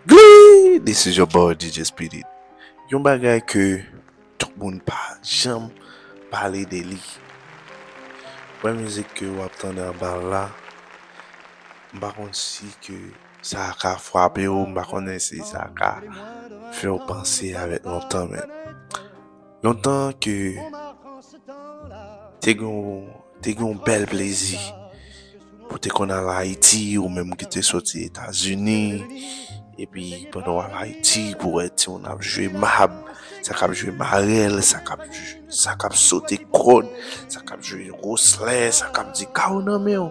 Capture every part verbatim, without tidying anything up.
Glee! This is your boy D J Speedy. Yon bagay ke tout moun pa janm pale de li. Wè mizik ke w ap tande anba la, m pa konn si ke sa ka frape w, m pa konnen si sa ka fè w panse avèk lontan, men lontan ke te gen yon, te gen yon bèl plezi pou te konn al Ayiti, ou menm ki te soti Etazini, epi pandan w al Ayiti, pou wè timoun ap jwe mab, sa k ap jwe marèl, sa k ap, sa k ap sote kòd, sa k ap jwe woslè, sa k ap di kawo nan men w.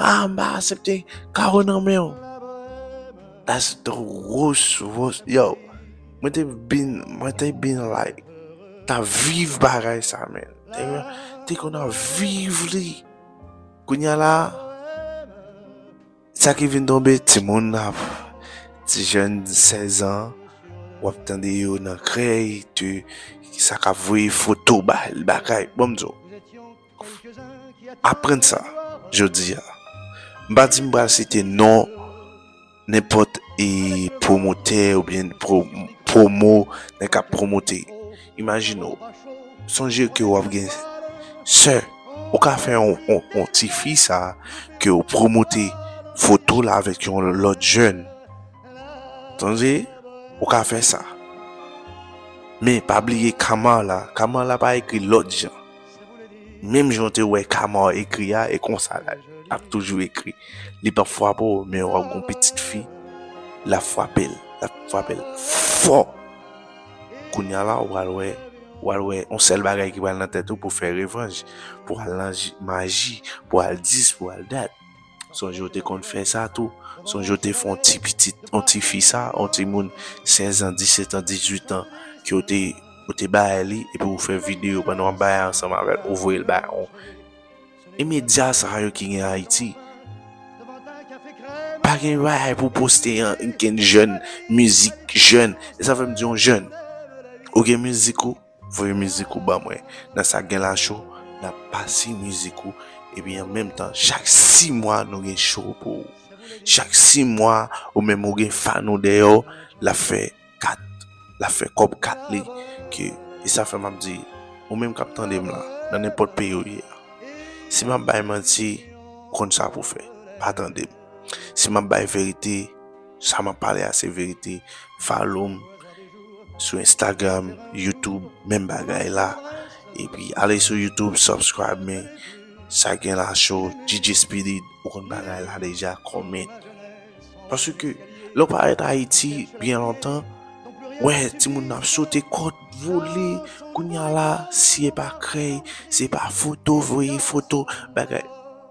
Ah, m pa aksepte kawo nan men w. That's the worst, worst. Yo, mwen te been, mwen te been like, ta viv bagay sa, men. Te, te konn ap viv li. Kounye a la, sa ki vin tonbe, timoun ap, ti jèn sèz an, w ap tande yo nan krèy, te, sa k ap voye foto ba, bagay. Bon, m di w, aprann sa, jodi a. M pa di m pral site non nenpòt e pwomotè oubyen pwo-, pwomo, nèg k ap pwomote. Imajine w, sonje ke w ap gen sè, ou ka fè yon, yon, yon ti fi sa ke w pwomote foto l avèk yon lòt jèn. Tande, ou ka fè sa. Men pa bliye Kamar la, Kamar la pa ekri lòt jan. Menm jan w te wè Kamar ekri a, e konsa l ap toujou ekri. Li p ap frape w, men w ap gon pitit fi, l ap frape l, l ap frape l fò. Kounye a la, w al wè, w al wè yon sèl bagay ki pral nan tèt ou pou fè revanj, pou al nan j-, maji, pou al dis, pou al dat. Sonje w te konn fè sa tou. Sonje w te fè yon ti pitit, yon ti fi sa, yon timoun sèz an, disèt an, dizuit an, ke w te, w te bay li, epi w fè videyo pandan w ap bay ansanm avè l, ou voye l bay yon. E medya sa yo ki gen Ayiti, pa gen bagay pou poste an, gen jèn, mizik jèn. E sa fè m di yon jèn. Ou gen mizik ou, voye mizik ou ban mwen. Nan Sa Gen La Show, n ap pase mizik ou. Epi an menm tan, chak sis mwa, nou gen show pou ou. Chak sis mwa, ou menm ou gen fan ou dèyè w, l ap fè kat, l ap fè kòb kat li. Ke, e sa fè m ap di, ou menm k ap tande m la, nan nenpòt peyi ou ye a, si m ap bay manti, ou konn sa pou fè. Pa tande m. Si m ap bay verite, sa m ap pale a se verite. Follow m sou Instagram, YouTube, menm bagay la. Epi ale sou YouTube, subscribe me. Sa Gen La Show, D J Speedy, ou konn bagay la deja, comment. Paske lè w parèt Ayiti byen lontan, wè timoun nan ap sote kòd, vole, kounye a la, si e pa krèy, si e pa foto, voye foto, bagay.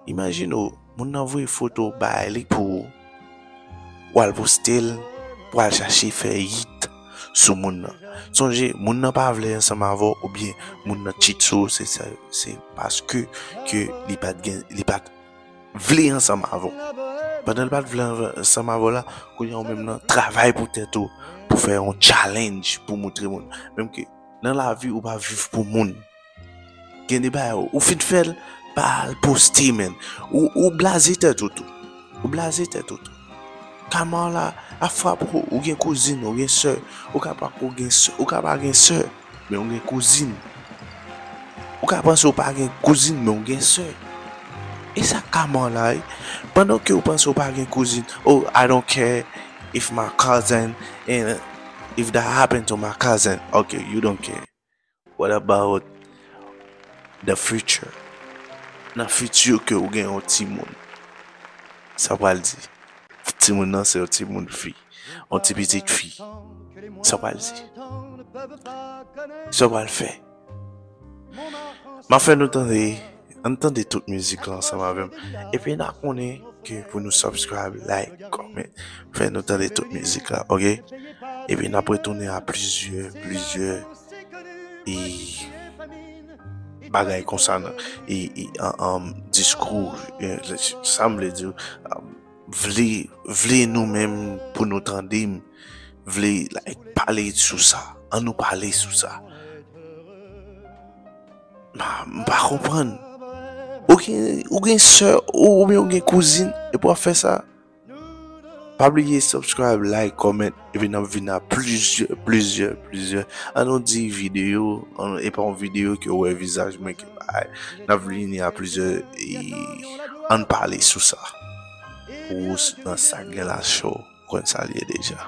Imajine w, moun nan voye foto bay li pou ou. W al poste l, pou al chache fè hit sou moun nan. Sonje, moun nan pa vle ansanm avè w, oubyen moun nan cheat sou ou, se sa, se paske ke li pa t gen, li pa t vle ansanm avè w. Pandan l pa t vle ansanm avè w la, kounye a ou menm nan, travay pou tèt ou, pou fè yon challenge, pou moutre moun. Menm ke nan lavi, ou pa viv pou moun. Gen de bagay, ou fin fè l, pa al poste, menn. Ou, ou blaze tèt ou tou. Ou blaze tèt ou tou. Kamar la ap frape w, ou gen kouzin, ou gen sè. Ou ka pa ko gen sè, ou ka pa gen sè, men ou gen kouzin. Ou ka panse ou pa gen kouzin, men ou gen sè. E sa Kamar la, wi. Pandan ke ou panse ou pa gen kouzin, oh, I don't care if my cousin, and if that happen to my cousin, okay, you don't care. What about the future? Nan fiti ke ou gen yon timoun, sa pral di? Timoun nan se yon timoun fi, yon ti pitit fi. Sa pral di? Sa pral fè? M ap fè nou tande, ann tande tout mizik la ansanm avè m. Epi n a konnen ke pou nou subscribe, like, comment, fè nou tande tout mizik la, ok? Epi n ap retounen a plizyè, plizyè, e, bagay konsa nan, e, e, an, an, diskou, e, sa m vle di, um, vle, vle nou menm pou nou tande m, vle, like, pale sou sa. Ann nou pale sou sa. M pa, m pa konprann. Ou gen, ou gen sè, ou, oubyen ou gen kouzin, epi w ap fè sa. Pa bliye subscribe, like, comment, epi n ap vin a plizyè, plizyè, plizyè. An nou di videyo, an, e pa yon videyo ke w wè vizaj mwen ke bay. N ap vini a plizyè e an pale sou sa. Pou w s- nan sa k gen la cho, ou konn sa l ye deja.